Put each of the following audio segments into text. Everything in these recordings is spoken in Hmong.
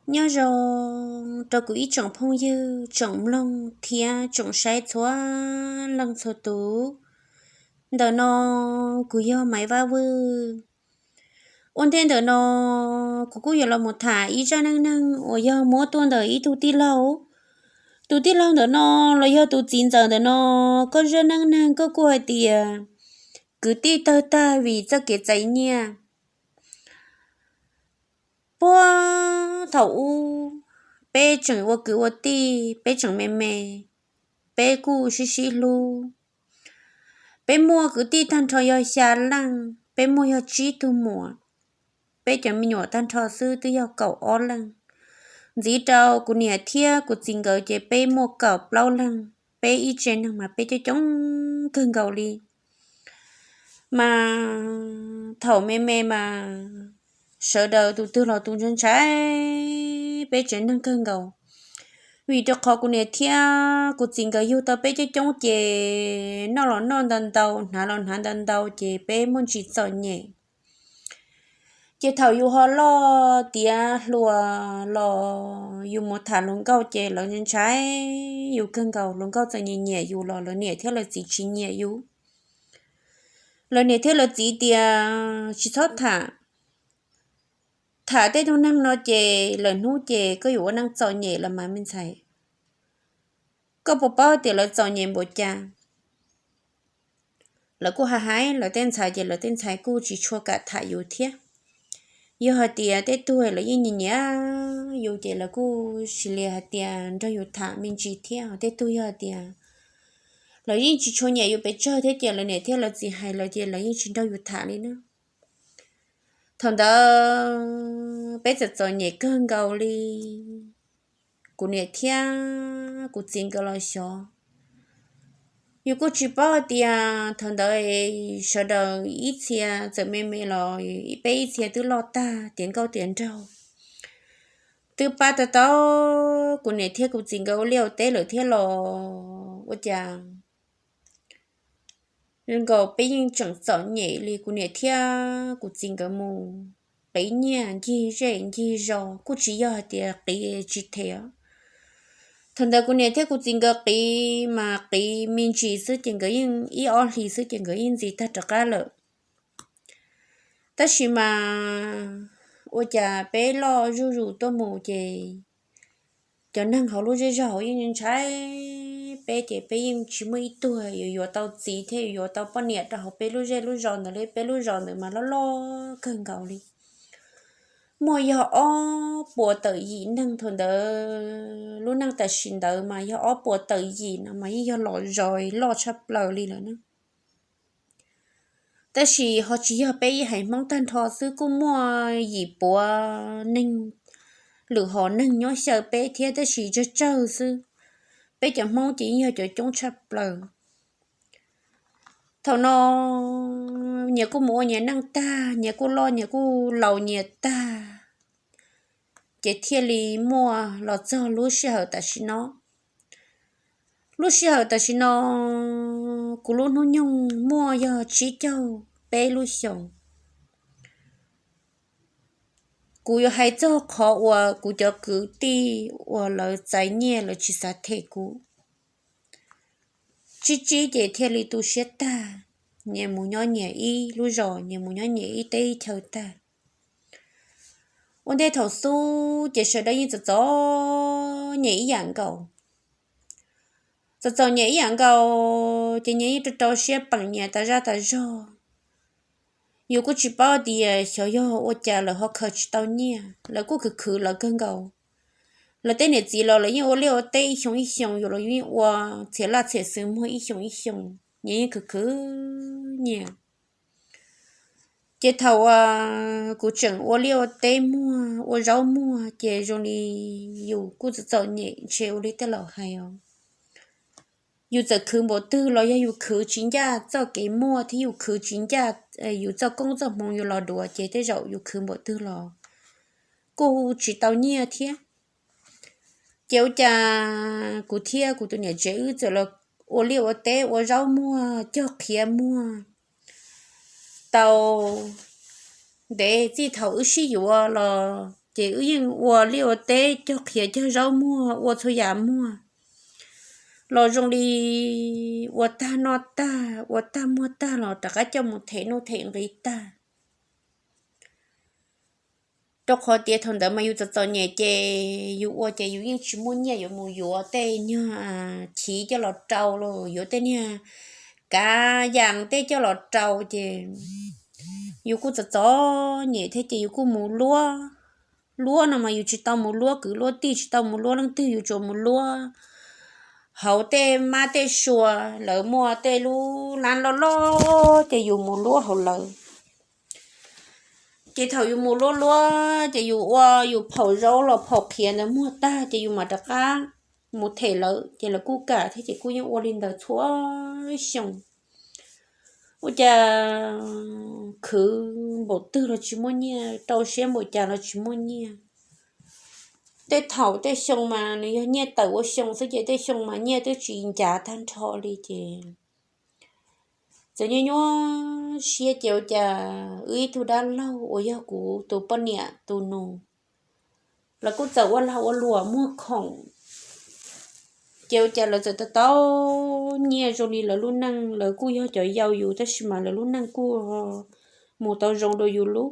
Nyob zoo rau kuv ib tsoom phooj ywg, tsoom mloog thiab tsoom saib txhua leej txhua tus. Ntawm no kuv yog Maiv Vaj Vwj. Ua ntej ntawm no kuv kuj yuav los mus tham ib zaj neej neeg uas yog muab tuaj ntawm ib tug tij laug. Tus tij laug ntawm no los yog tus txiv ntxawm ntawm no, koj zaj neej neeg koj kuj hais tias kwv tij tawg tag vim txoj kev txais nyiaj. Puag thaum ub peb tseem ua kwv ua tij, peb tseem me me, peb kuj sib sib hlub. Peb muaj kwv tij tag nrho yog xya leej, peb muaj yog tsib tug muam. Peb cov me nyuam tag nrho xwb twb yog kaum ob leej. Ntxiv rau kuv niam thiab kuv txiv nkawd ces peb muaj kaum plaub leeg, peb ib tse neeg mas peb coob coob kawg nkaus li. Mas thaum me me mas sawv daws tus twg los tus ntshai ntshai peb tsev neeg kawg nkaus. Vim rau qhov kuv niam thiab kuv txiv nkawd yug tau peb coob coob ces noj los noj ntau ntau, hnav los hnav ntau ntau ces peb muaj ntsis txom nyem. Ces thaum yus ho loj tiav hluas los yus mus tham hluas nkauj ces lawv ntshai yus kawg nkaus, hluas nkauj txawm nyiam nyiam yus los lawv niam thiab lawv txiv tsis nyiam yus. Lawv niam thiab lawv txiv tias tsis txhob tham, tham tej tug neeg no ces lawm hnub ces koj yuav ua neej txom nyem los mas me ntxhais. Koj puas paub tias lawv txom nyem npaum cas? Lawv kuj hais hais lawv tej ntxhais ces lawv tej ntxhais kuj tsis tshua kam tham yus thiab. Yog hais tias tej tug lawv yeej nyiam nyiam yus ces lawv kuj tsis li hais tias nrog yus tham me ntsis thiab. Tej tug yog hais tias lawv yeej tsis tshua nyiam yus pes tsawg thiab ces lawv niam thiab lawv txiv hais lawm ces lawv yeej tsis nrog yus tham li na. Thaum ntawd peb txawm txom nyem kawg nkaus li. Kuv niam thiab kuv txiv nkawd los xyov. Yus kuj tsis paub hais tias thaum ntawd sawv daws ib txhia txawm me me los peb ib txhia twb loj tag tiav nkauj tiav nraug, twb pab tau tau kuv niam thiab kuv txiv nkawd ua liaj ua teb lawm thiab los ua cas nkaus peb yeej tseem txom nyem li. Kuv niam thiab kuv txiv nkawd mus qiv nyiaj ncig zej ncig zos, kuj tsis yog hais tias qiv tsis them. Thaum ntawd kuv niam thiab kuv txiv nkawd qiv mas qiv me ntsis xwb ces nkawd yeej ib ob hlis xwb ces nkawd yeej ntxiv tag rov qab lawm. Tab sis mas ua cas peb loj zuj zus tuaj mus ces cov neeg hauv lub zej zog hauv yeej ntshai peb ces peb yeej tsis muaj ib tug yuav yuav tau txiv thiab yuav yuav tau poj niam rau hauv peb lub zej lub zos ntawd li. Peb lub zos ntawd mas loj loj kawg nkaus li, muaj yog ob puas tawm yim neeg. Thaum ntawd lub neej tam sim ntawd mas yog ob puas tawm yim no mas yeej yog los zos loj tshaj plaws li lawm na. Tab sis ho tsis yog peb ib haiv Hmoob tag nrho xwb, kuj muaj yim puav neeg lwm hom neeg nyob xyaw peb thiab, tab sis tsawg tsawg xwb. Peb cov Hmoob ces yeej yog cov coob tshaj plaws. Thaum no nyias kuj mus ua nyias neej tag, nyias kuj loj nyias kuj laus nyias tag, ces thiaj li muaj los txog lub sij hawm tam sim no. Lub sij hawm tam sim no kuv lub hnub nyoog muaj yog tsib caug peb lub xyoos. Kuv yuav hais txog qhov uas kuv cov kwv tij uas lawv txais nyiaj lawv tsis xav them kuv. Tsib tsib ces thiaj li tu siab tag, nyias mus nyob nyias ib lub zos, nyias mus nyob nyias ib teb ib chaw tag. Ua ntej thaum xub ces sawv daws yeej txom txom nyem ib yam nkaus. Txom txom nyem ib yam nkaus ces nyias yeej rau rau siab peem nyias tas zaj tas zog. Yus kuj tsis paub tias xyov yog ua cas lawv ho khaws tsis tau nyiaj, lawv kuj khwv khwv lawv kawg nkaus. Lawv tej niam txiv los lawv yeej ua liaj ua teb ib xyoo ib xyoo, yus los yus yeej ua txhiam laj txhiam xws muag ib xyoo ib xyoo, nyias yeej khwv khwv nyias. Ces thaum uas kuv tseem ua liaj ua teb muag ua zaub muag ces zoo li yus kuj txom txom nyem ntshe ua li tej laus hais os. Yus txawm khwv npaum twg los yog yus khwv tsis ncaj txoj kev muaj thiab yus khwv tsis ncaj yus txoj koob txoj hmoov yus los duav ces tej zaum yus khwv npaum twg los kuj tsis tau nyiaj thiab. Ces ua cas kuv thiab kuv tus niam tsev wb txawm los ua liaj ua teb ua zaub muag cog qhiav muag tau ntev, txij thaum wb sib yuav los ces wb yeej ua liaj ua teb, cog qhiav cog zaub muag, ua txhua yam muag los zoo li ua tag noj tag, ua tag muag tag los rov qab coj mus them nuj them nqi tag. Rau qhov tias thaum ntawd mas yus txom txom nyem ces yus ua ces yus yeej tsis muaj nyiaj yuav mus yuav tej niag chiv coj los rau los yuav tej niag kav yas tej coj los rau ces yus kuj txom txom nyem thiab ces yus kuj mus luab. Luab no mas yus tsis tau mus luab kwv luab tij, tsis tau mus luab leej twg, yus tsuas mus luab hauv tej mab tej sua, lawv muaj tej lub lab loj loj ces yus mus luab hauv lawv. Ces thaum yus mus luab luab ces yus ua yus phaum zaub los phaum qhiav ntawd muag tag ces yus mam rov qab mus them lawv ces lawv kuj kam thiab ces kuj yeej ua li ntawd txhua xyoo. Ua cas khwv npaum twg los tsis muaj nyiaj, rau siab npaum cas los tsis muaj nyiaj. Tej thaum tej xyoo mas nws yog nyiaj tawm ua xyoo xwb ces tej xyoo mas nyiaj twb tsis ncav tag nrho li ces txawm nyuaj nyuaj siab ces ua cas wb ib tug dab laug uas yog kuv tus poj niam tus nus, lawv kuj txawm ua lag ua luam muag khoom. Ces ua cas lawv txawm tau tau nyiaj zoo li lawv lub neej, lawv kuj yog cov yau yus tab sis mas lawv lub neej kuj mus tau zoo dua yus lub.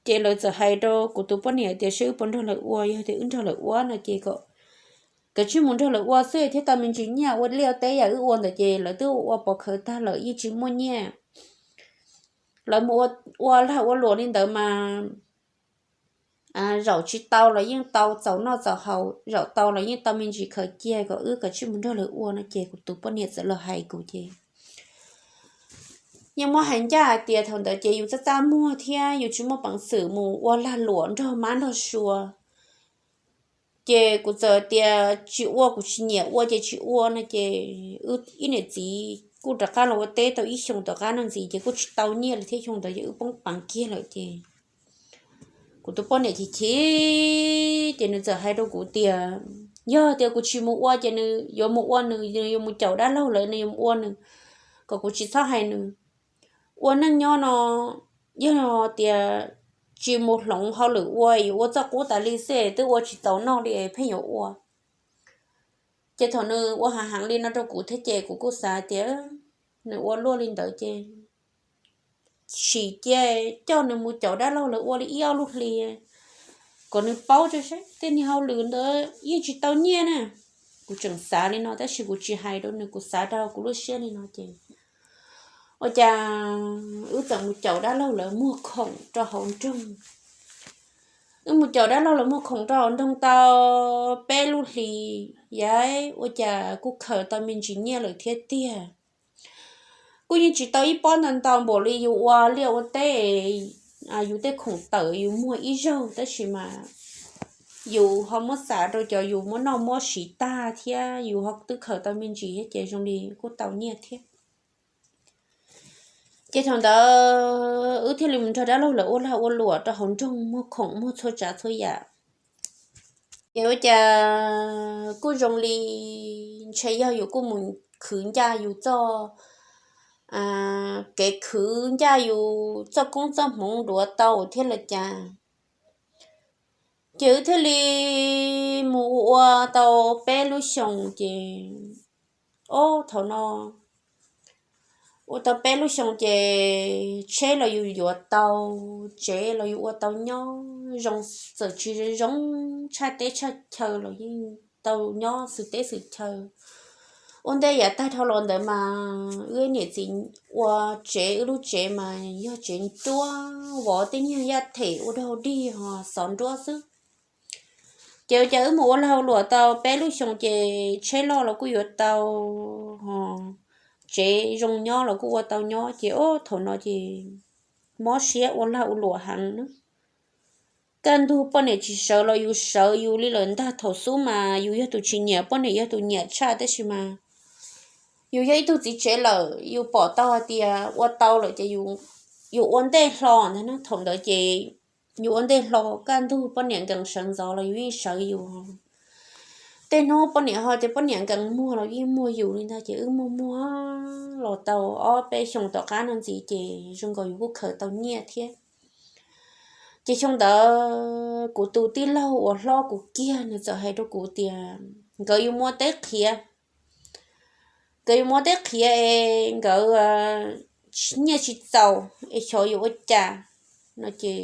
Ces lawv txawm hais rau kuv tus poj niam tias seb wb puas nrog lawv ua, yog tias wb nrog lawv ua no ces kom kav tsij mus nrog lawv ua xwb thiaj tau me ntsis nyiaj, ua liaj teb yam wb ua ntawd ces lawv twb ua pov khawv tag lawm yeej tsis muaj nyiaj. Lawv mus ua lag ua luam li ntawd mas zaum tsis tau los yeej tau txaus noj txaus haus, zaum tau los yeej tau me ntsis khaws cia, kom wb kav tsij mus nrog lawv ua no ces kuv tus poj niam txawm los hais kuv ces yeej muab hais ncaj hais tias thaum ntawd ces yus txaj txaj muag thiab yus tsis muaj peev xwm mus ua lag luam nrog mab nrog sua. Ces kuv txawm tias tsis ua, kuv tsis nyiam ua ces tsis ua no ces wb ib niam txiv kuj rov qab los ua teb tau ib xyoos tom qab no ntxiv ces kuj tsis tau nyiaj li thiab, xyoo ntawd ces wb poob peev kiag lawm ces kuv tus poj niam chim chim ces nws txawm hais rau kuv tias yog tias kuv tsis mus ua ces nws yuav mus ua nws, nws yuav mus caum dab laug lawm nws yuav mus ua nws, kom kuv tsis txhob hais nws. Ua neej nyob no yog tias tsis mus hloov hauj lwm ua, yuav ua txoj qub tas li xwb twb ua tsis txaus noj li pheej yuav ua. Ces thaum nws ua hav heev li no rau kuv thiab ces kuv kuj xav tias nws ua luaj li ntawd ces sim cia coj nws mus caum dab laug lawv ua li ib ob lub hli kom nws paub tso seb tej niag hauj lwm ntawd yeej tsis tau nyiaj na. Kuv tseem xav li no tab sis kuv tsis hais rau nws, kuv xav rau kuv lub siab li no ces ua cas wb txawm mus caum dab laug lawv muag khoom rau hauv nroog. Wb mus caum dab laug lawv muag khoom rau hauv nroog tau peb lub hlis, yam ua cas kuj khaws tau me ntsis nyiaj lawm thiab tiag. Kuj yeej tsis tau ib pob ntau ntau npaum li yus ua liaj ua teb, yus tej khoom tawm yus muag ib zaug tab sis mas yus ho muab xav rau cov yus muab noj muab siv tag thiab yus ho twb khaws tau me ntsis thiab ces zoo li kuj tau nyiaj thiab. Ces thaum ntawd wb thiaj li mus nrog dab laug lawv ua lag ua luam rau hauv nroog muag khoom muag txhua tsav txhua yam. Ces ua cas kuj zoo li ntshe yog yus kuj mus khwv ncaj yus txoj kev khwv ncaj yus txoj koob txoj hmoov duav tau thiab los cas. Ces wb thiaj li mus ua tau peb lub xyoos ces, ob thaum no ua tau peb lub xyoos ces tsheb los yus yuav tau, tsev los yus ua tau nyob zoo, txawm tsis zoo tshaj teb tshaj chaw los yeej tau nyob xwm teb xwm chaw. Ua ntej yav tag dhau los ntawd mas wb niam txiv ua tsev, wb lub tsev mas yog tsev nruab vov tej nyuag yaj them ua dog dig ho xov nruab xwb. Ces ua cas wb mus ua lag ua luam tau peb lub xyoos ces tsheb loj los kuj yuav tau, ho tsev zoo nyob los kuj ua tau nyob ces ob thaum no ces mob siab ua lag ua luam heev na. Kaj ntug poj niam tsis sawv los yus sawv yus li lawm ntag. Thaum xub mas yus yog tus tsis nyiam poj niam, yog tus nyiam tshaj tab sis mas yus yog ib tug txiv tsev lawm yus pom tau hais tias ua tau lawm ces yus ua ntej hlo ntag na. Thaum ntawd ces yus ua ntej hlo, kaj ntug poj niam nkees sawv ntxov los yus yeej sawv yus. Tej hnub poj niam ho tias poj niam nkees muag los yeej muag yus li ntag ces wb muag muag los tau ob peb xyoos tom qab no ntxiv ces zoo nkaus yus kuj khaws tau nyiaj thiab. Ces xyoo ntawd kuv tus tij laug uas hlob kuv kiag nws txawm hais rau kuv tias nkawd yuav muaj teb qhiav, nkawd yuav muaj teb qhiav es nkawd nyiaj tsis txaus es xyov yuav ua cas no ces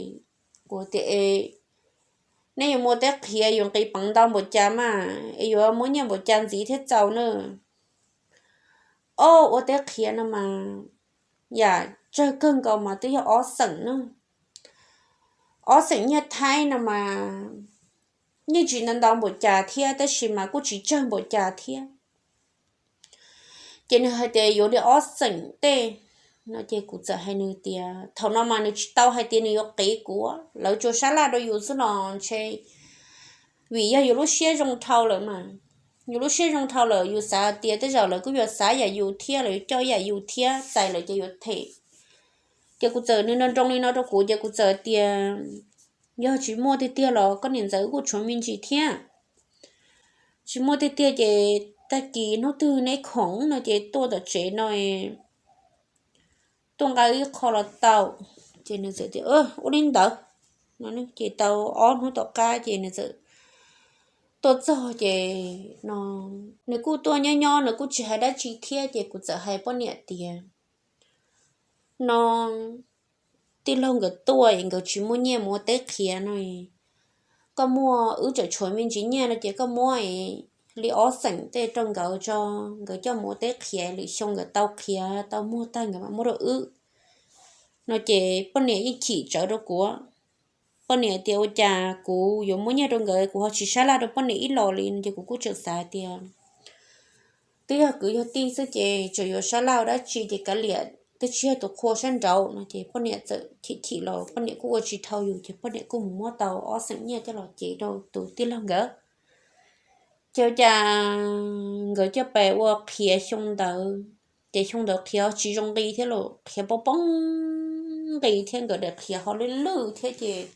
kuv tias es nej yuav muaj teb qhiav yuav nqis peev ntau npaum cas mas es yuav muab nyiaj npaum cas ntxiv thiaj txaus na. Ob, ua teb qhiav no mas yam tsawg kawg nkaus mas twb yog ob xeem na. Ob xeem nyiaj Thaib no mas yeej tsis ntau ntau npaum cas thiab tab sis mas kuj tsis tsawg npaum cas thiab. Ces nws hais tias yuav li ob xeem tej no ces kuv txawm hais nws tias thaum no mas nws tsis tau hais tias nws yuav qiv kuv, lawv tsuas sab laj rau yus xwb los ntshe vim yog yus lub siab zoo dhau lawm mas. Yus lub siab zoo dhau lawm yus xav tias tej zaum lawv kuj yuav xav yam yus thiab lawv yuav coj yam yus thiab txais lawv ces yuav them. Ces kuv txawm, nws nroo nroo li no rau kuv ces kuv txawm tias yog tsis muaj tiag tiag los koj niam ntxawm kuj tshuav me ntsis thiab. Tsis muaj tiag tiag ces tag kis hnub twg neb khoom no ces tuaj tom tsev no tuaj nqa ib qho los tau. Ces nws txawm tias ua li ntawd no. Ces tau ob hnub tom qab ces nws txawm tuaj txog ces no nws kuj tuaj nyob nyob nws kuj tsis hais dab tsi thiab ces kuv txawm hais poj niam tias no tij laug nkawd tuaj es nkawd tsis muaj nyiaj mus ua teb qhiav no, koj muaj, wb tseem tshuav me ntsis nyiaj no ces koj muab li ob xeem tej rau nkawd tso, nkawd coj mus ua teb qhiav lwm xyoo nkawd tau qhiav tau muag tag nkawd mam muab rau wb no ces poj niam yeej chim tsawv rau kuv. Poj niam tias ua cas kuv yuav muab nyiaj rau nkawd kuv ho tsis sab laj rau poj niam ib los li no ces kuv kuj tseem xav tias twb yog kwv yog tij xwb ces tseem yuav sab laj ua dab tsi ces kav liam twb tsis yog tus qhua sab nraud no ces poj niam txawm chim chim los poj niam kuj ua tsis dhau yus ces poj niam kuj mus muab tau ob xeem nyiaj coj los cev rau tus tij laug nkawd. Ces ua cas nkawd coj pes ua qhiav xyoo ntawd, ces xyoo ntawd qhiav tsis zoo nqi thiab los qhiav poob poob nqi thiab nkawd daim qhiav ho lwj lwj thiab ces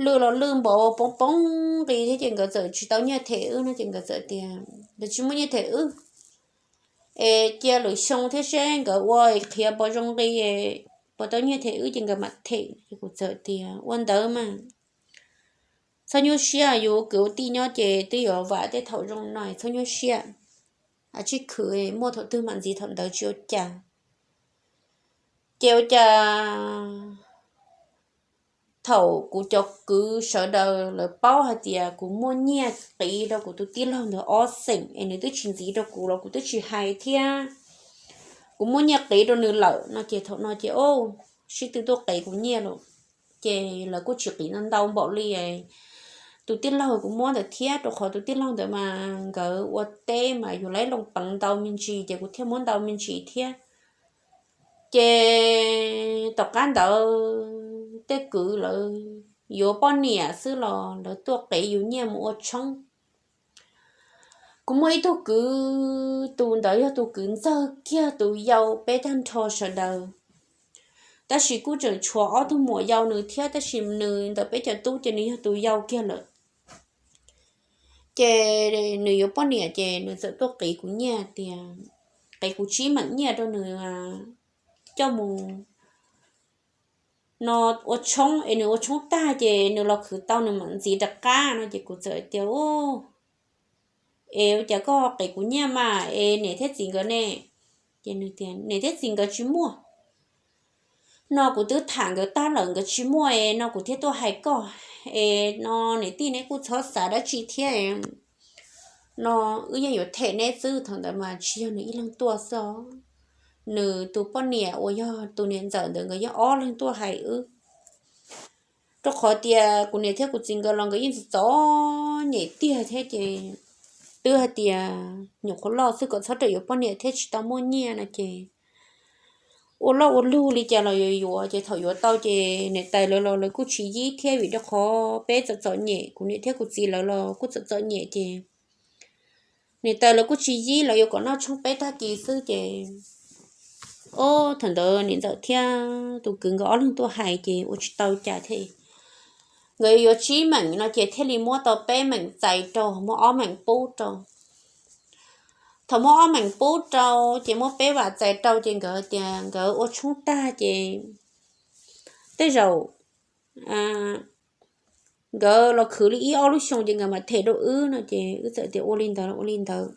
lwj los lwj npaum poob poob nqi thiab ces nkawd txawm tsis tau nyiaj them wb no ces nkawd txawm tias nkawd tsis muaj nyiaj them wb es cia lwm xyoo thiab seb nkawd ua qhiav puas zoo nqi, puas tau nyiaj them wb ces nkawd mam them. Ces kuv txawm tias ua ntawd mas txhob nyuaj siab, yus kwv ua tij nyob ces twb yuav vam tej thaum zoo no txhob nyuaj siab, tsib khwv muaj thaum twg mam ntxiv thaum ntawd tsis ua cas. Ces ua cas thaum kuv cov kwv sawv daws lawv paub hais tias kuv muaj nyiaj qiv rau kuv tus tij laug ntawd ob xeem es nws twb tsis ntxiv rau kuv los kuv twb tsis hais thiab, kuv muaj nyiaj qiv rau nws lawm no ces thaum no ces sib tw tuaj qiv kuv nyiaj lawm. Ces lawv kuj tsis qiv ntau ntau npaum li tus tij laug kuv muab ntawd thiab rau qhov tus tij laug ntawd mas nkawd ua teb mas yus laib loo peev ntau me ntsis ces kuv thiaj muab ntau me ntsis thiab. Ces tom qab ntawd tej kwv lawv yuav poj niam xwb los lawv tuaj qiv yus nyiaj mus ua tshoob. Kuv muaj ib tug kwv, tus ntawd yog tus kwv ntxawg kiag tus yau peb tag nrho sawv daws, tab sis kuj tseem tshuav ob tug muam yau nws thiab tab sis nws ntawm peb cov tub ces nws yog tus yau kiag lawm. Ces nws yuav poj niam ces nws txawm tuaj qiv kuv nyiaj tias, qiv kuv tsib meem nyiaj rau nws coj mus no ua tshoob es nws ua tshoob tag ces nws los khwv tau nws mam ntxiv rov qab no ces kuv txawm tias es ua cas koj qiv kuv nyiaj mas es niam thiab txiv nkawd ne? Ces nws tias niam thiab txiv nkawd tsis muaj. No kuv twb tham nkawd tag lawm nkawd tsis muaj es no kuv thiaj tuaj hais koj es no niam tij neb kuj txhob xav dab tsi thiab no wb yeej yuav them neb xwb. Thaum ntawd mas tsis yog nws ib leeg tuaj xwb os, nws tus poj niam uas yog tus niam ntxawm ntawd nkawd yeej ob leeg tuaj hais wb. Rau qhov tias kuv niam thiab kuv txiv nkawd los nkawd yeej txom txom nyem tiag thiab ces twb hais tias nyuam qhuav loj xwb kom txhob rawm yuav poj niam thiab tsis tau muaj nyiaj no ces ua loj ua lug li cas los yuav yuav ces thaum yuav tau ces niam tais lawv los lawv kuj tsis yib thiab vim rau qhov peb txom txom nyem, kuv niam thiab kuv txiv lawv los kuj txom txom nyem ces niam tais lawv kuj tsis yib, lawv yuav kom noj tshoob peb tag kis xwb ces ob thaum ntawd niam ntxawm thiab tus kwv nkawd ob leeg tuaj hais ces ua tsis tau cas thiab. Nkawd yuav tsib meem no ces thiaj li muab tau peb meem txais rau, muab ob meem pub rau. Thaum muab ob meem pub rau ces muab peb vam txais rau ces nkawd tias nkawd ua tshoob tag ces tej zaum nkawd los khwv li ib ob lub xyoo ces nkawd mam them rau wb no ces wb txawm tias ua li ntawd ua li ntawd.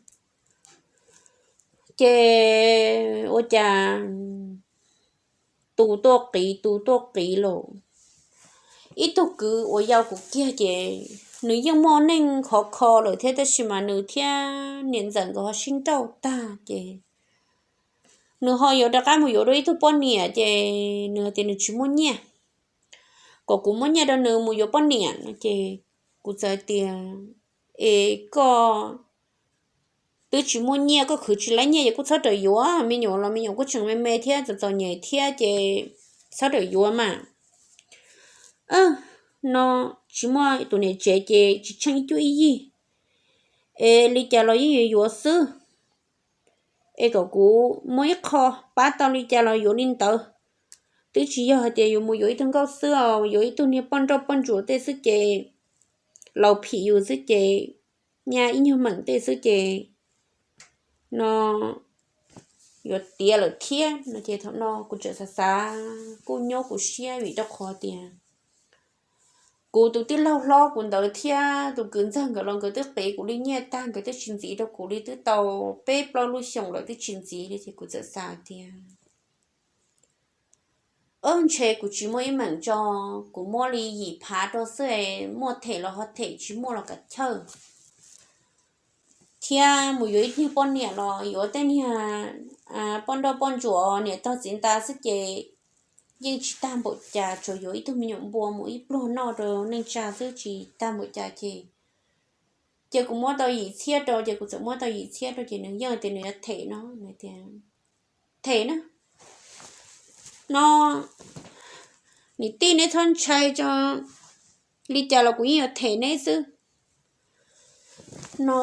Ces ua cas tus tuaj qiv tus tuaj qiv los, ib tug kwv uas yau kuv kiag ces nws yeej muaj neej khov kho lawm thiab tab sis mas nws thiab niam ntxawm nkawd ho sib nrauj tag ces nws ho yuav rov qab mus yuav dua ib tug poj niam ces nws hais tias nws tsis muaj nyiaj, kom kuv muab nyiaj rau nws mus yuav poj niam no ces kuv txawm hais tias es koj twb tsis muaj nyiaj, koj khwv tsis laib nyiaj ces kuj txhob rawm yuav, me nyuam los me nyuam kuj tseem me me thiab txom txom nyem thiab ces txhob rawm yuav mas. No tsis muaj tus niam tsev ces tsis tsheej ib cuab ib yig, es li cas los yeej yuav yuav xwb. Es kom kuv muab ib qho pab tau li cas los yuav li ntawd. Twb tsis yog hais tias yuav mus yuav ib tug nkauj xwb os, yuav ib tug niag poj nrauj poj ntsuam tej xwb ces, laus phim yus xwb ces, nyaj ib nyuag meem tej xwb ces no yuav tiav lawm thiab no ces thaum no kuv tseem xav xav kuj nyuaj kuv siab vim rau qhov tias kuv tus tij laug hlob kuv ntawd thiab tus kwv ntxawg nkawd los nkawd twb qiv kuv li nyiaj tag, nkawd twb tsis ntxiv rau kuv li twb tau peb plaub lub xyoos lawm twb tsis ntxiv li ces kuv txawm xav tias ntshe kuv tsis muaj ib meem tso, kuv muab li yim phav rau xwb, muaj them los ho them, tsis muaj los kav chawj. Thiab mus yuav ib niag poj niam los yuav tej niag poj nrauj poj ntsuam niam tog txiv nta xwb ces yeej tsis tag npaum cas, tsuas yuav ib tug me nyuam npua mus ib pluag noj rau neej tsa xwb tsis tag npaum cas ces, ces kuv muab tau yim txhiab rau ces kuv txawm muab tau yim txhiab rau ces nws yeej tias nws yuav them no, nws tias them na, no niam tij neb txhob ntshai tso, li cas los kuv yeej yuav them neb xwb. No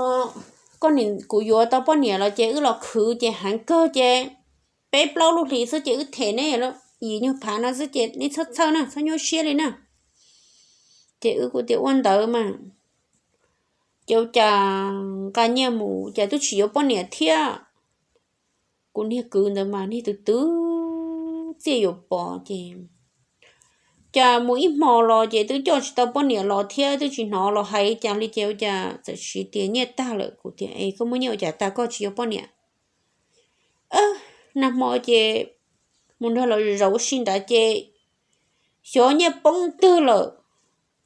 koj, kuv yuav tau poj niam los ces wb los khwv ces heev kawg ces peb plaub lub hlis xwb ces wb them neb yim nyuag phav no xwb ces neb txhob txhawj na, txhob nyuaj siab li na. Ces wb kuj tias ua ntawd mas. Ces ua cas nqa nyiaj mus cas twb tsis yuav poj niam thiab. Kuv niag kwv ntawd mas niag twv twv txiaj yuav pov ces cas mus ib hmo los ces twb coj tsis tau poj niam los thiab twb tsis hnov los hais cas li ces ua cas txawm siv tias nyiaj tag lawm. Kuv tias es koj muaj nyiaj ua cas tag koj tsis yuav poj niam? Nag hmo ces mus nrog lawv zaum ua si nrad ces xyov nyiaj poob twg lawm.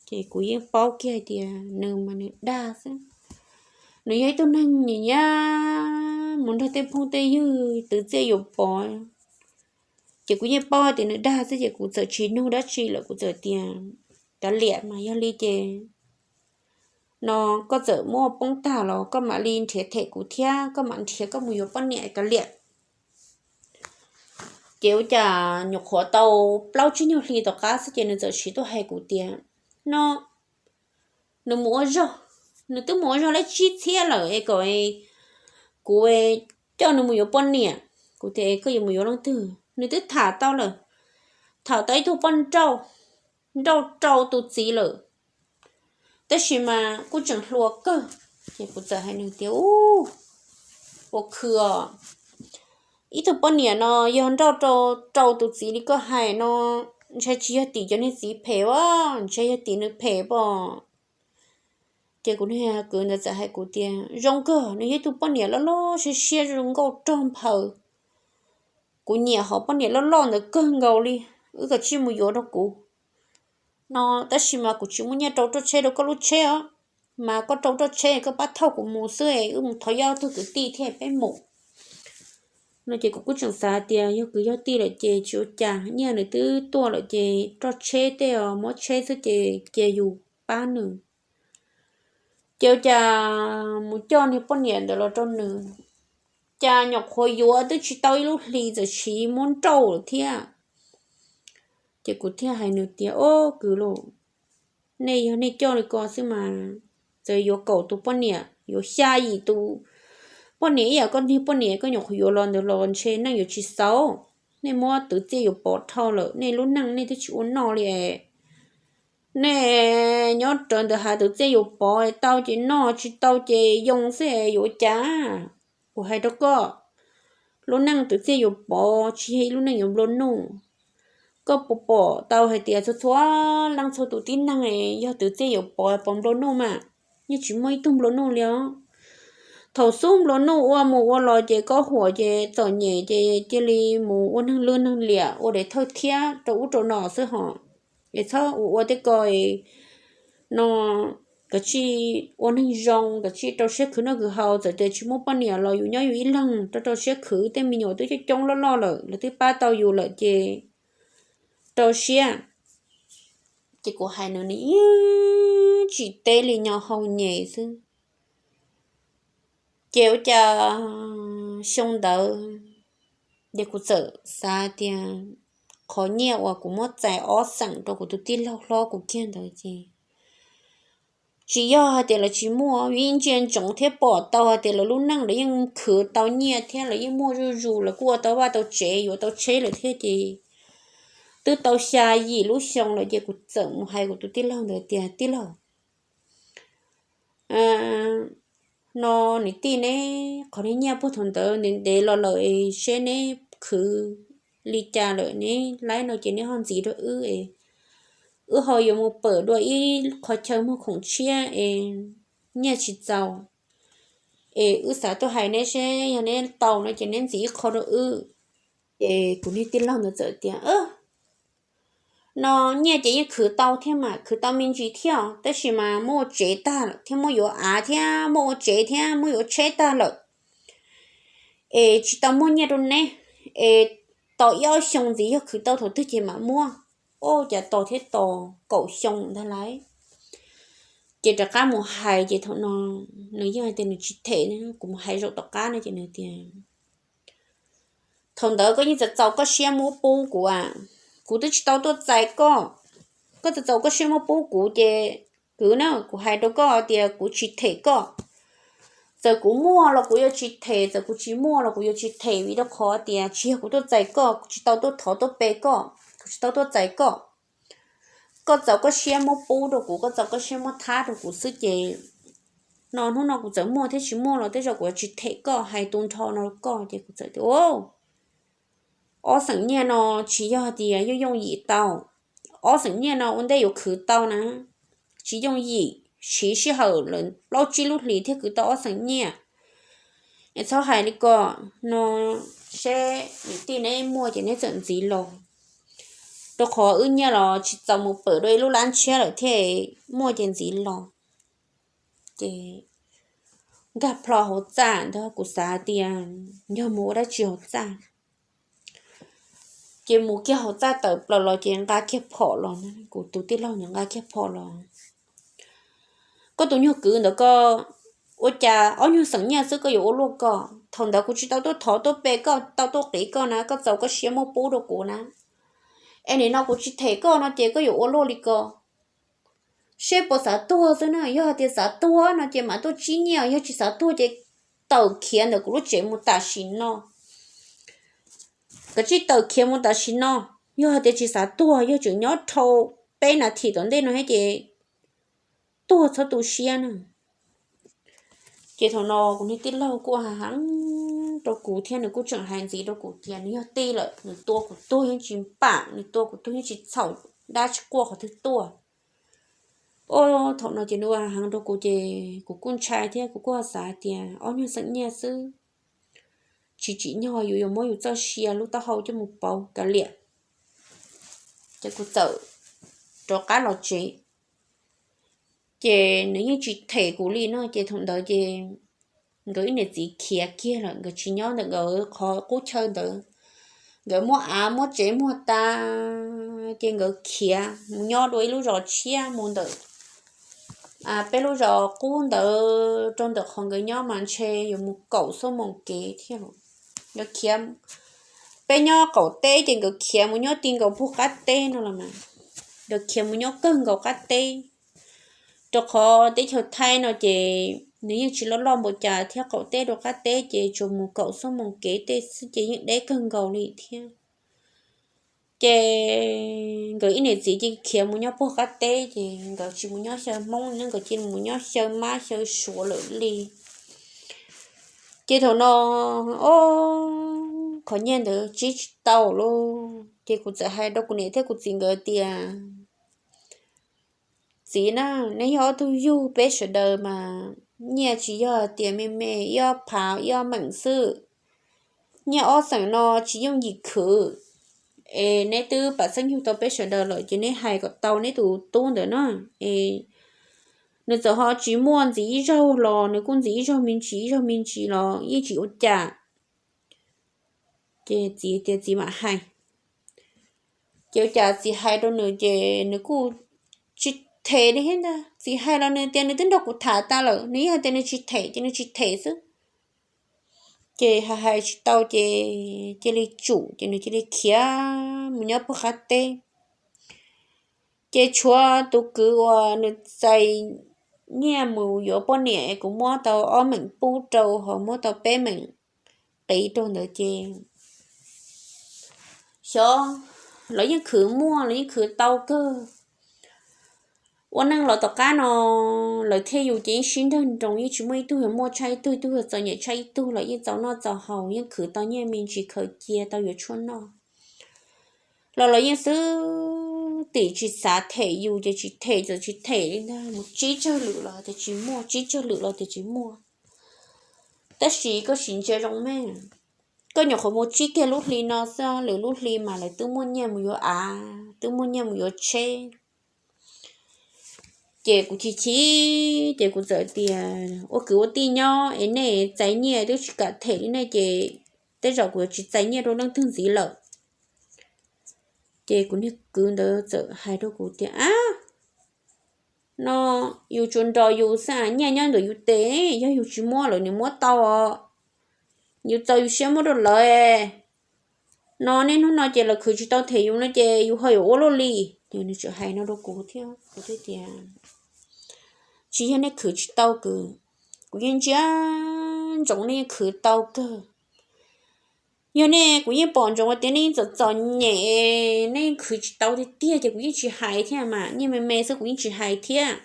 Ces kuv yeej paub kiag hais tias nws mas nws dag xwb. Nws yog ib tug neeg nim nyiam mus nrog tej phooj tej ywg twv txiaj yuav pov. Ces kuv yeej paub hais tias nws dag xwb ces kuv txawm tsis nug dab tsi lawm, kuv txawm tias kav liam mas yog li ces no koj txawm muab poob tag los koj mam li nrhiav them kuv thiab koj mam nrhiav koj mus yuav poj niam kav liam. Ces ua cas nyuam qhuav tau plaub tsib nyuag hli tom qab xwb ces nws txawm siv tuaj hais kuv tias no nws mus ua zog, nws twb mus ua zog lab tsib txhiab lawm es kom kuv coj nws mus yuav poj niam. Kuv tias koj yuav mus yuav leej twg? Nws twb tham tau lawm, tham tau ib tug poj nrauj, nrauj rau tus txiv lawm, tab sis mas kuj tseem hluas kawg. Ces kuv txawm hais nws tias u, ua khw os, ib tug poj niam no yog nrauj rau tus txiv li koj hais no, ntshai tsis yog tim cov niag txiv phem a, ntshai yog tim nws phem pom. Ces kuv niag kwv ntawd txawm hais kuv tias zoo kawg, nws yog ib tug poj niam loj loj siab siab zoo nkauj rog nphaws. Kuv nyiam hom poj niam loj loj ntawd kawg nkaus li, wb kom tsij mus yuav rau kuv no, tab sis mas kuv tsis muaj nyiaj rau roj tsheb rau koj lub tsheb os, mas koj rau roj tsheb koj pab thauj kuv mus xwb, wb mus thov yog tug kwv tij thiab peb mus no. Ces kuv kuj tseem xav tias yog kwv yog tij lawm ces tsis ua cas, nyiaj nws twb tuaj lawm ces roj tsheb tej os, muab tsheb xwb ces cia yus pab nws. Ces ua cas mus coj niag poj niam ntawd los rau nws, cas nyuam qhuav yuav twb tsis tau ib lub hlis txawm siv muab nrauj lawm thiab. Ces kuv thiaj hais nws tias o, kwv los, nej yog nej coj li ko xwb mas, txawm yuav kaum tus poj niam, yuav xya yim tus poj niam ib yam koj niag poj niam koj nyuam qhuav yuav los ntawd los ntshe neej yuav tsis xaus. Nej muab twv txiaj yuav pov dhau lawm, nej lub neej nej twb tsis ua noj li. Nej nyob rawv ntawd hav twv txiaj yuav pov, tau ces noj, tsis tau ces yoo xwb, yuav ua cas? Kuv hais rau koj, lub neej twv txiaj yuav pov tsis yog ib lub neej yuav nplua nuj. Koj puas pom tau hais tias txhua txhua leej txhua tus tib neeg yog twv txiaj yuav pov pov nplua nuj mas, yeej tsis muaj ib tug nplua nuj li os. Thaum xub nplua nuj ua mus ua los ces koj huam ces txom nyem ces cia li mus ua neeg lwj neeg liam ua dev thawj thiab rau ub rau no xwb hos. Es txhob ua ua tej ko no, kav tsij ua neeg zoo, kav tsij rau siab khwv noj khwv haus, txawm tias tsis muaj poj niam los yus nyob yus ib leeg rau rau siab khwv, tej me nyuam twb coob coob loj loj lawm, lawv twb pab tau yus lawm ces rau siab. Ces kuv hais nws nws yeej tsis teb li, nyo hau nyem xwb. Ces ua cas xyoo ntawd ces kuv txawm xav tias qhov nyiaj uas kuv muab txais ob xeem rau kuv tus tij laug hlob kuv kiag ntawd ces tsis yog hais tias lawv tsis muaj, vim ntsia ntsoov thiab pom tau hais tias lawv lub neej lawv yeej khwv tau nyiaj thiab lawv yeej muaj zuj zus, lawv kuj ua tau vaj tau tsev yuav tau tsheb lawm thiab ces twb tau xya yim lub xyoo lawm ces kuv txawm mus hais kuv tus tij laug ntawd tias, tij laug, no niam tij neb qhov niag nyiaj puag thaum ntawd ntev ntev los lawm es seb neb khwv li cas lawm neb laib no ces neb ho ntxiv rau wb es wb ho yuav mus pawm dua ib qhov chaw muag khoom tshiab es nyiaj tsis txaus, es wb xav tuaj hais neb seb yog neb tau no ces neb ntxiv ib qho rau wb. Ces kuv niag tij laug ntawd txawm tias, no nyiaj ces yeej khwv tau thiab mas, khwv tau me ntsis thiab tab sis mas muab ua tsev tag lawm thiab, muab yuav av thiab muab ua tsev thiab muab yuav tsheb tag lawm es tsis tau muaj nyiaj rau neb, es tos ib ob xyoo ntxiv yog khwv tau thaum twg ces mam muab. Ua cas tos thiab tos kaum xyoo ntag lauj. Ces rov qab mus hais ces thaum no nws yeej hais tias nws tsis them, kuv mus hais zaum tom qab no ces nws tias, thaum ntawd koj yeej txaus txaus koj siab muab pub kuv a, kuv twb tsis tau tuaj txais koj, koj txaus txaus koj siab muab pub kuv ces kwv na, kuv hais rau koj tias kuv tsis them koj. Txawm kuv muaj los kuv yuav tsis them, txawm kuv tsis muaj los kuv yuav tsis them, vim rau qhov tias tsis yog kuv tuaj txais koj, kuv tsis tau tuaj thov tuaj pe koj, kuv tsis tau tuaj txais koj. Koj txaus koj siab muab pub rau kuv, koj txaus koj siab muab thab rau kuv xwb ces no hnub no kuv txawm muaj thiab tsis muaj los tej zaum kuv yuav tsis them koj, hais tu nrho no rau koj. Ces kuv txawm tias, ob xeem nyiaj no tsis yog tias yooj yooj yim tau, ob xeem nyiaj no ua ntej yuav khwv tau na, tsis yooj yim, siv sij hawm lawm plaub tsib lub hlis thiaj khwv tau ob xeem nyiaj. Es txhob hais li ko, no seb niam tij neb muaj ces neb txawm ntxiv los, rau qhov wb nyiaj los tsis txaus mus pawm dua ib lub lab ntshiab lawm thiab, muaj ces ntxiv los. Ces nkag plho hauv txaj ntag, kuv xav tias yog mus ua dab tsi hauv txaj. Ces mus kiag hauv txaj tawm plaws los ces nqa kiag phom los, kuv tus tij laug ntawd nqa kiag phom los. Koj tus nyuag kwv ntawd koj, ua cas ob nyuag xeem nyiaj xwb koj yuav ua luaj koj? Thaum ntawd kuv tsis tau tuaj thov tuaj pe koj, tau tuaj qiv koj na, koj txaus koj siab muab pub rau kuv na. Es nim no kuv tsis them koj no ces koj yuav ua luaj li ko. Seb puas xav tuag xwb na, yog hais tias xav tuag no ces mam tuaj tsib nyiaj, yog tsis xav tuag ces tawm khiav ntawm kuv lub tsev mus tam sim no. Kav tsij tawm khiav mus tam sim no, yog hais tias tsis xav tuag, yog tseem nyob dhau peb nas this tom ntej no thiab ces tuag txhob tu siab na. Ces thaum no kuv niag tij laug kuj ha heev rau kuv thiab nws kuj tseem hais ntxiv rau kuv tias nws yog tij lawm, nws tua kuv tuag yeej tsis npam, nws tua kuv tuag yeej tsis txhaum, dab tsis quaj qhov twg tuaj. Thaum no ces nws ha heev rau kuv ces kuv kuj ntshai thiab kuv kuj xav tias ob nyuag xeem nyiaj xwb, tsis tsim nyog yus yuav muab yus txoj sia lub taub hau coj mus pauv kav liam. Ces kuv txawm rov qab los tsev. Ces nws yeej tsis them kuv li no ces thaum ntawd ces nkawd ib niam txiv khiav kiag lawm, nkawd tsis nyob ntawm nkawd qhov qub chaw ntawd. Nkawd muaj av muaj tsev muag tas ces nkawd khiav mus nyob dua ib lub zos tshiab mus ntawm peb lub zos qub ntawd rau ntawm qhov nkawd nyob mas ntshe yuav mus kaum xuab moos kev thiab. Nkawd khiav, peb nyob qaum teb ces nkawd khiav mus nyob ti nkaus puag qab teb no los mas, nkawd khiav mus nyob kawg nkaus qab teb. Rau qhov teb chaws Thaib no ces nws yeej tsis loj loj npaum cas thiab, qaum teb rau qab teb ces tsuas mus kaum xuab moos kev tej xwb ces yeej deb kawg nkaus li thiab. Ces nkawd ib niam txiv cia khiav mus nyob puag qab teb ces nkawd tsis mus nyob xyaw Hmoob, nkawd cia mus nyob xyaw Mab xyaw Suav lawm li. Ces thaum no, o, qhov nyiaj ntawd tsib tsis tau lauj. Ces kuv txawm hais rau kuv niam thiab kuv txiv nkawd tias, txiv na, neb yog ob tug yug peb sawv daws mas nyiaj tsis yog tias me me, ib ob phav ib ob meem xwb. Nyiaj ob xeem no tsis yooj yim khwv, es neb twb pam txheeb yug tau peb sawv daws lawm ces neb hais kom tau neb tus tub ntawd na, es nws txawm ho tsis muaj ntxiv ib zaug los nws kuj ntxiv ib zaug me ntsis ib zaug me ntsis los yeej tsis ua cas. Ces txiv tias txiv mam hais. Ces ua cas txiv hais rau nws ces nws kuj tsis them li thiab ntag. Txiv hais los nws tias nws twb nrog kuv tham tas lawm, nws yeej hais tias nws tsis them ces nws tsis them xwb. Ces hais hais tsis tau ces cia li tsum ces nws cia li khiav mus nyob puag qab teb. Ces tshuav tus kwv uas nws txais nyiaj mus yuav poj niam es kuv muab tau ob meem pub rau ho muab tau peb meem qiv rau ntawd ces xyov, lawv yeej khwv muaj, lawv yeej khwv tau kawg. Ua neej los tom qab no lawv thiab yus ces yeej sib nrawg nroos, yeej tsis muaj ib tug yuav muaj tshaj ib tug, ib tug yuav txom nyem tshaj ib tug, lawv yeej txaus noj txaus haus, yeej khwv tau nyiaj me ntsis khaws cia tau yuav tshuaj noj. Los lawv yeej xwb tim tsis xav them yus ces tsis them, txawm tsis them li ntag, mus tsib tsawg lwm los tias tsis muaj, tsib tsawg lwm los tias tsis muaj. Tab sis koj sim ntsia zoo me, koj nyuam qhuav mus tsib kiag lub hli no xwb, lwm lub hli mas lawv twb muaj nyiaj mus yuav av, twb muaj nyiaj mus yuav tsheb. Ces kuv chim chim ces kuv txawm tias ua kwv ua tij nyob es nej txais nyiaj twb tsis kam them li nej ces tej zaum kuv yuav tsis txais nyiaj rau leej twg ntxiv lawm. Ces kuv niag kwv ntawd txawm hais rau kuv tias, ab, no yus tsuas nrog yus xwb, nyiaj nyob ntawm yus tes, yog yus tsis muab lawm nws muab tau os. Yus txaus yus siab muab rau lawv no, niaj hnub no ces lawv khwv tsis tau them yus no ces yus ho yuav ua luaj li. Ces nws tseem hais no rau kuv thiab kuv thiaj tias, tsis yog nej khwv tsis tau, kuv yeej ntsia ntsoov nej yeej khwv tau kawg. Yog nej, kuv yeej pom ntsoov tias nej yeej txom txom nyem, nej yeej khwv tsis tau tiag tiag ces kuv yeej tsis hais thiab mas, nyiaj me me xwb kuv yeej tsis hais thiab.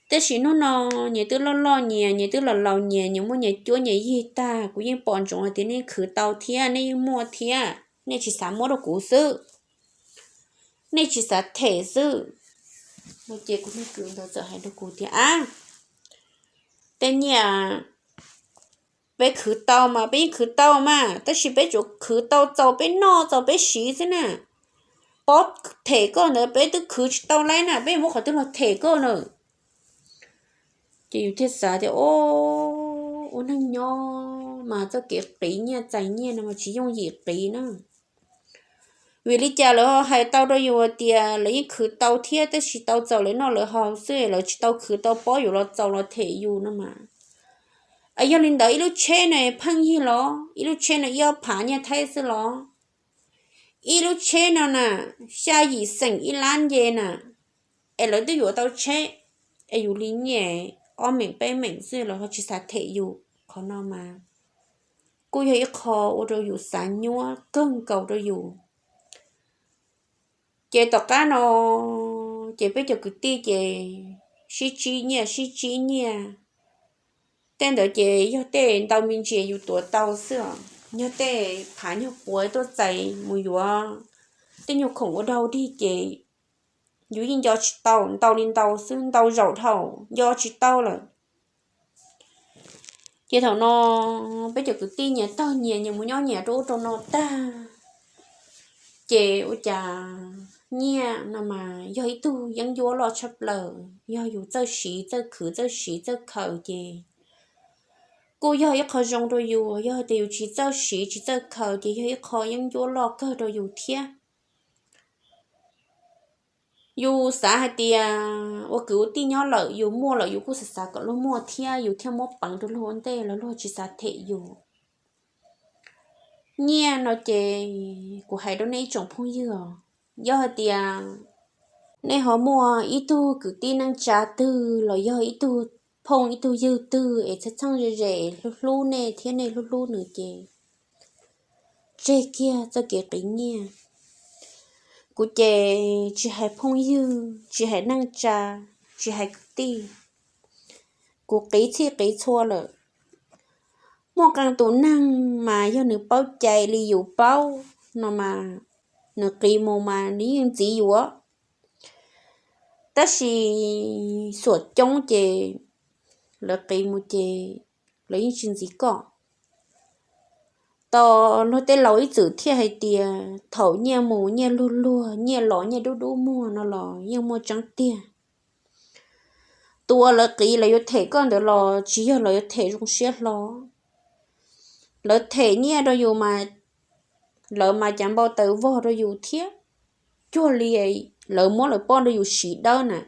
Tab sis hnub no nyias twb loj loj nyias, nyias twb laus laus nyias, nyias muaj nyias cuab nyias yig tag, kuv yeej pom ntsoov hais tias nej khwv tau thiab nej yeej muaj thiab, nej tsis xav muab rau kuv xwb, nej tsis xav them xwb. Ces kuv niag kwv ntawd txawm hais rau kuv tias, ab, tej nyiaj peb khwv tau mas peb yeej khwv tau mas, tab sis peb tsuas khwv tau txaus peb noj txaus peb siv xwb na. Pob them koj ntawd peb twb khwv tsis tau laib na, peb muab qhov twg los them koj na? Ces yus thiaj xav tias, o, ua neeg nyob mas txoj kev qiv nyiaj txais nyiaj no mas tsis yooj yim qiv na. Vim li cas lawv ho hais tau rau yus tias lawv yeej khwv tau thiab tab sis tau txaus lawv noj lawv haus xwb, lawv tsis tau khwv tau pob yus los txaus los them yus no mas. Es yog li ntawd ib lub tsheb no pheej yig los, ib lub tsheb no ib ob phav nyiaj Thaib xwb los, ib lub tsheb no na xya yim xeem ib lab nce na, es lawv twb yuav tau tsheb, es yus li nyiaj ob meem peb meem xwb los ho tsis xav them yus. Qhov no mas kuj yog ib qho ua rau yus xav nyuab kawg nkaus rau yus. Ces tom qab no ces peb cov kwv tij ces sib tsib nyiaj sib tsib nyiaj. Tej ntawd ces yog tej ntau me ntsis yus tuav tau xwb os, yog tej phav nyuag puav tuaj txais mus yuav tej nyuag khoom ua daug dig ces yus yeej nco tsis tau, ntau li ntau xwb, ntau zaum dhau nco tsis tau lawm. Ces thaum no peb cov kwv tij nyias tog nyias, nyias mus nyob nyias rau ub rau no tag, ces ua cas nyiaj no mas yog ib tug yeeb ncuab loj tshaj plaws, yog yus txawj siv txawj khwv txawj siv txawj khaws ces kuj yog ib qho zoo rau yus, yog tias yus tsis txawj siv tsis txawj khaws ces yog ib qho yeeb ncuab loj kawg rau yus thiab. Yus xav hais tias ua kwv ua tij nyob lawm yus muaj lawm yus kuj xav xav kom luag muaj thiab yus thiaj muab peev rau luag ua ntej los luag tsis xav them yus. Nyiaj no ces kuv hais rau nej ib tsoom phooj ywg os, yog hais tias nej ho muaj ib tug kwv tij neej tsa twg los yog ib tug phooj ib tug ywg twg es txheej txheej ze ze hlub hlub nej thiab nej hlub hlub nws ces tseg kiag txoj kev qiv nyiaj. Kuv ces tsis hais phooj ywg, tsis hais neej tsa, tsis hais kwv tij, kuv qiv txhij qiv txhua lawm. Muaj qee tus neeg mas yog nws paub cai li yus paub no mas, nws qiv mus mas nws yeej ntxiv yuav. Tab sis xuam coob ces lawv qiv mus ces lawv yeej tsis ntxiv koj. Tos luag tej laus ib txwm thiaj hais tias thaum nyiaj mus nyiaj luag luag, nyiaj los nyiaj dub dub muag no los yeej muaj tseeb tiag. Tus uas lawv qiv lawv yuav them koj ntawd los tsis yog lawv yuav them zoo siab hlo. Lawv them nyiaj rau yus mas, lawv mas cav npau taws vog rau yus thiab. Cuag li lawv muab lawv pob rau yus siv dawb na.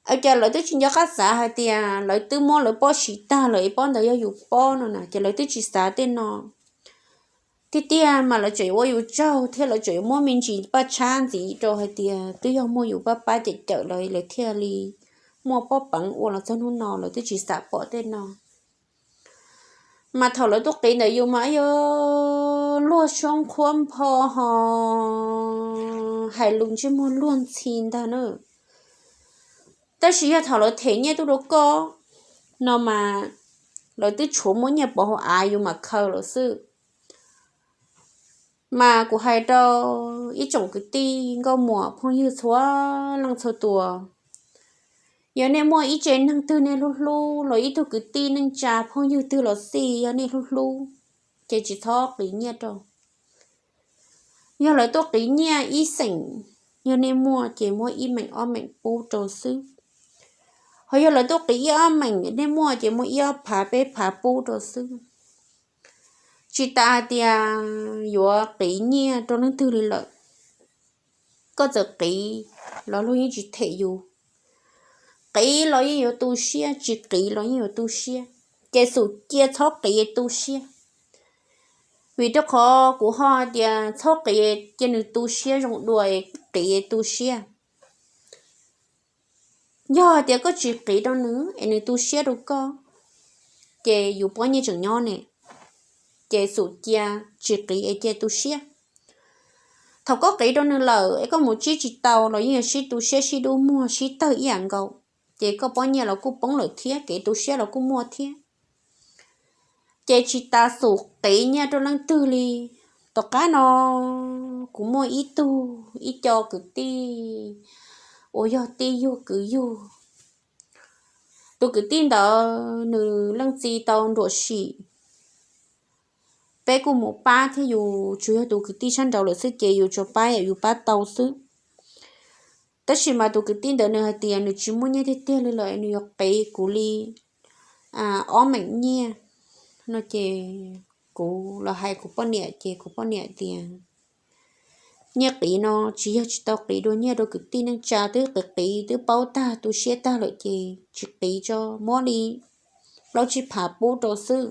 Ua cas lawv twb tsis nco qab xav hais tias lawv twb muab lawv pob siv tag lawm es pob ntawd yog yus pob no na, ces lawv twb tsis xav tej no. Tiag tiag mas lawv tseem yuav ua yus tsaug thiab lawv tseem yuav muab me ntsis paj tshab ntxiv rau hais tias twb yog muaj yus pab pab cawm cawm lawv, lawv thiaj li muaj pob peev ua los txog hnub no, lawv twb tsis xav pom tej no. Mas thaum lawv tuaj qiv ntawm yus mas yuav luag suab qhuab npho ho hais lus ntsej muag luag ntxhi ntag na. Tab sis yog thaum lawv them nyiaj tuaj rau koj no mas lawv twb tshuav muaj nyiaj pov hauv av yus mam khaws lawm xwb. Mas kuv hais rau ib tsoom kwv tij nkauj muam phooj ywg txhua leej txhua tus, yog nej muaj ib tse neeg twg nej hlub hlub los ib tug kwv tij neej tsa phooj ywg twg los xij yog nej hlub hlub, ces tsis txhob qiv nyiaj rau. Yog lawv tuaj qiv nyiaj ib xeem, yog nej muaj ces muab ib meem ob meem pub rau xwb. Ho yog lawv tuaj qiv ib ob meem, nej muaj ces muab ib ob phav peb phav pub rau xwb. Tsis tas hais tias yuav qiv nyiaj rau leej twg li lawm, koj txawm qiv los luag yeej tsis them yus. Qiv los yeej yuav tu siab, tsis qiv los yeej yuav tu siab. Ces xum cia txhob qiv tu siab. Vim rau qhov kuv ho hais tias txhob qiv cia nws tu siab zoo dua, qiv tu siab. Yog hais tias koj tsis qiv rau nws es nws tu siab rau koj, ces yus pob nyiaj tseem nyob ne. Ces xum cia tsis qiv es cia tu siab. Thaum koj qiv rau nws lawm es koj mus tsib tsis tau los yeej yuav sib tu siab, sib dub muag, sib tawg ib yam nkaus, ces koj pob nyiaj los kuj poob lawm thiab, kev tu siab los kuj muaj thiab. Ces tsis tas xum qiv nyiaj rau leej twg li. Tom qab no kuv muaj ib tug, ib co kwv tij uas yog tij yug kwv yug. Tus kwv tij ntawd nws leej txiv tau nruam sim, peb kuj mus pab thiab, yus tsuas yog tus kwv tij sab nraud lawm xwb ces yus tsuas pab yam yus pab tau xwb. Tab sis mas tus kwv tij ntawd nws hais tias nws tsis muaj nyiaj tiag tiag li lawm, nws yuav qiv kuv li ob meem nyiaj no. Ces kuv los hais kuv poj niam, ces kuv poj niam tias nyiaj qiv no tsis yog tsis tau qiv dua nyiaj rau kwv tij neej tsa, twb qiv qiv twb paub tag tu siab tag lawm ces tsis qiv tso, muab li plaub tsib phav pub rau xwb.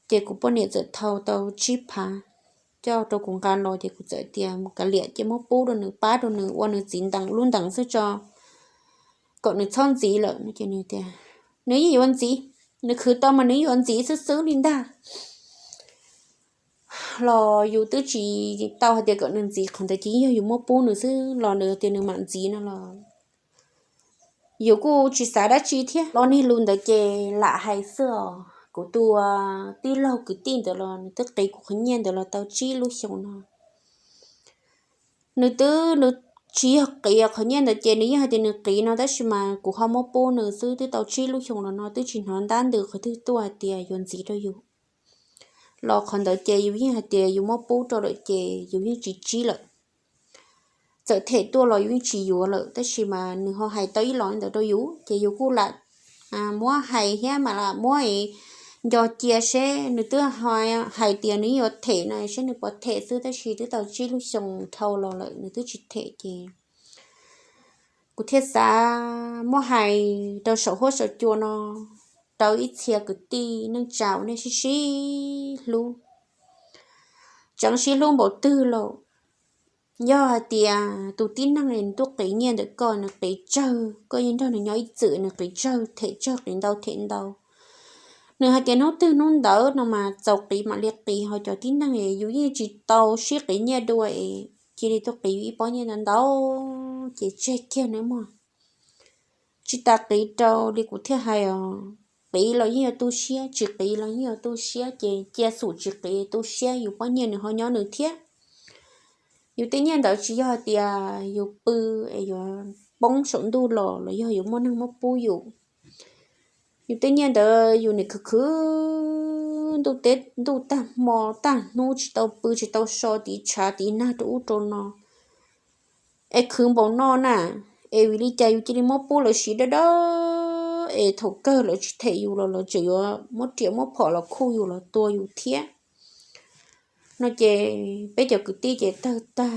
Ces kuv poj niam txawm thau tau tsib phav coj rau kuv nqa los, ces kuv txawm tias mus kav liam ces muab pub rau nws, pab rau nws ua nws txiv ntees lub ntees xwb tso, kom nws txhob ntxiv lawm no. Ces nws tias nws yeej yuav ntxiv, nws khwv tau mas nws yuav ntxiv xwb xwb li ntag. Los yus twb tsis tau hais tias kom nws ntxiv, qhov ntawd ces yog yus muab pub nws xwb los nws tias nws mam ntxiv no los yus kuj tsis xav dab tsi thiab. Los niag lus ntawd ces lam hais xwb os. Kuv tus tij laug kwv tij ntawd los nws twb qiv kuv qhov nyiaj ntawd los tau tsib lub xyoos no. Nws twb, nws tsis yog qiv qhov nyiaj ntawd ces nws yeej hais tias nws qiv no, tab sis mas kuv ho muab pub nws xwb, twb tau tsib lub xyoos los no twb tsis hnov ntab ntws qhov twg tuaj hais tias yuav ntxiv rau yus. Los qhov ntawd ces yus yeej hais tias yus muab pub rau lawm ces yus yeej tsis tsib lawm. Txawm them tuaj los yus yeej tsis yuav lawm, tab sis mas nws ho hais tau ib los ntawd rau yus ces yus kuj lam muab hais thiab mas lam muab nco cia seb nws twb hais tias nws yuav them no seb nws puas them xwb, tab sis twb tau tsib lub xyoos dhau los lawm nws twb tsis them ces kuv thiaj xav muab hais rau saum huab saum cua no rau ib txhia kwv tij neej tsa uas nej sib sib hlub, tseem sib hlub npaum twg los yog hais tias tus tib neeg nws tuaj qiv nyiaj ntawm koj, nws qiv tsawg, koj yeej nrog nws nyob ib txwm, nws qiv tsawg them tsawg, qiv ntau them ntau, nws hais tias hnub twg hnub ntawd no mas txaus qiv mam li qiv. Ho cov tib neeg yus yeej tsis tau sib qiv nyiaj dua es cia li tuaj qiv ib pob nyiaj ntau ntau ces tseg kiag nawb mog. Tsis tas qiv rau li kuv thiaj hais os, qiv los yeej yuav tu siab, tsis qiv los yeej yuav tu siab, ces cia xum tsis qiv tu siab, yus pob nyiaj nws ho nyob nws thiab. Yus tej nyiaj ntawd tsis yog hais tias yus pw es yuav poob saum ntuj los los yog yuav muaj neeg muab pub yus. Yus tej nyiaj ntawd yus nim khwv khwv ntuj teb ntuj tag hmo tag hnub tsis tau pw tsis tau so tiv tshav tiv nag rau ub rau no es khwv npaum no na, es vim li cas yus cia li muab pub lawv siv dawb dawb es thaum kawg lawv tsis them yus los lawv tseem yuav muab riam muab phom los khuj yus los tua yus thiab. No ces peb cov kwv tij ces tawg tag.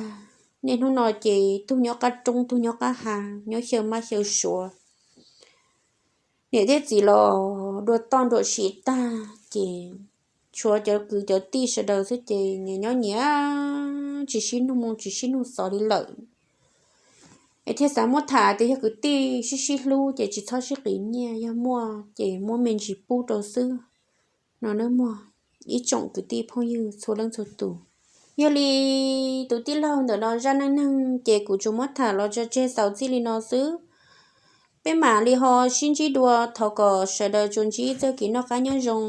Niaj hnub no ces tug nyob qab roob tug nyob qab hav nyob xyaw mab xyaw suav. Niam thiab txiv los dua toj nruam siv tag ces tshuav cov kwv cov tij sawv daws xwb ces nyias nyob nyias tsis sib nug moo tsis sib nug xov li lawm. Es thiaj xav muab tham tias yog kwv tij sib sib hlub ces tsis txhob sib qiv nyiaj, yog muaj ces muab me ntsis pub rau xwb no nawb mog ib tsoom kwv tij phooj ywg txhua leej txhua tus. Yog li tus tij laug ntawm no zaj neej neeg ces kuv tsuas muab tham los tso tseg xaus txij li no xwb. Peb mam li ho sib ntsib dua, thov kom sawv daws tsuas ntsib txoj kev noj qab nyob zoo.